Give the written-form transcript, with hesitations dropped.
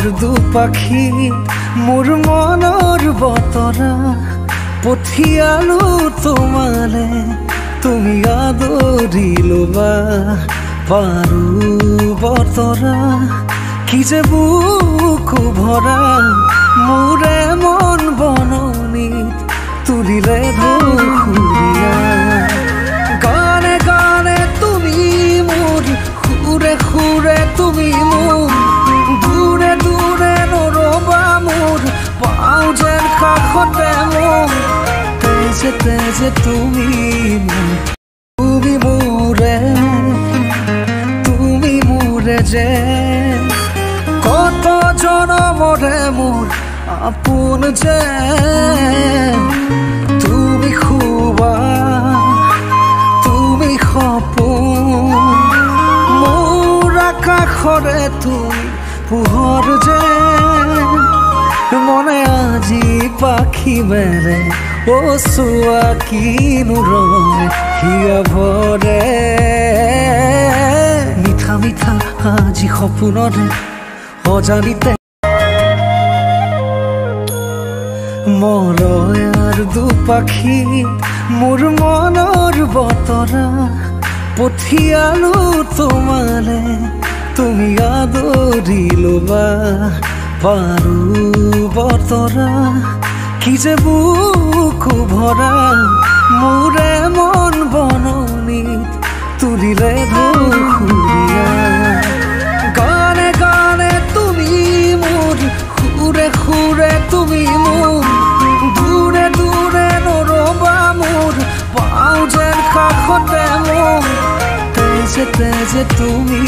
মলয়াৰ দুপাখি মোৰ মনৰ বতৰা পঠিয়ালো তোমালে, তুমি আদৰি ল'বা পাৰো বতৰা। কি যে বুকু ভৰা মোৰে মন বননিত তুলিলে ধুসুৰীয়া। গানে গানে তুমি মোৰ, সুৰে সুৰে তুমি মোৰ, দূৰে দূৰে নৰবা মোৰ, পাওঁ যেন কাষতে মোৰ। তেজে তেজে তুমি মোৰ, তুমি মোৰে, তুমি মোৰে যে কত জনমৰে মোৰ আপোন যে। তুমি খুবা তুমি সপোন মোৰ, আকাশৰে তুমি পোহৰ যে। মনে আজি পাখি মেলে, অ চোৱা কিনো ৰং হিয়া ভৰে। মিঠা মিঠা আজি সপোনৰে অজানিতে। মলয়াৰ দুপাখি মোৰ মনৰ বতৰা পঠিয়ালো তোমালে, তুমি আদৰি ল'বা পাৰো বতৰা। কি যে বুকু ভৰা মোৰে মন বননিত তুলিলে ধুসুৰীয়া। গানে গানে তুমি মোৰ, সুৰে সুৰে তুমি মোৰ, দূৰে দূৰে নৰবা মোৰ, পাওঁ যেন কাষতে মোৰ। তেজে তেজে তুমি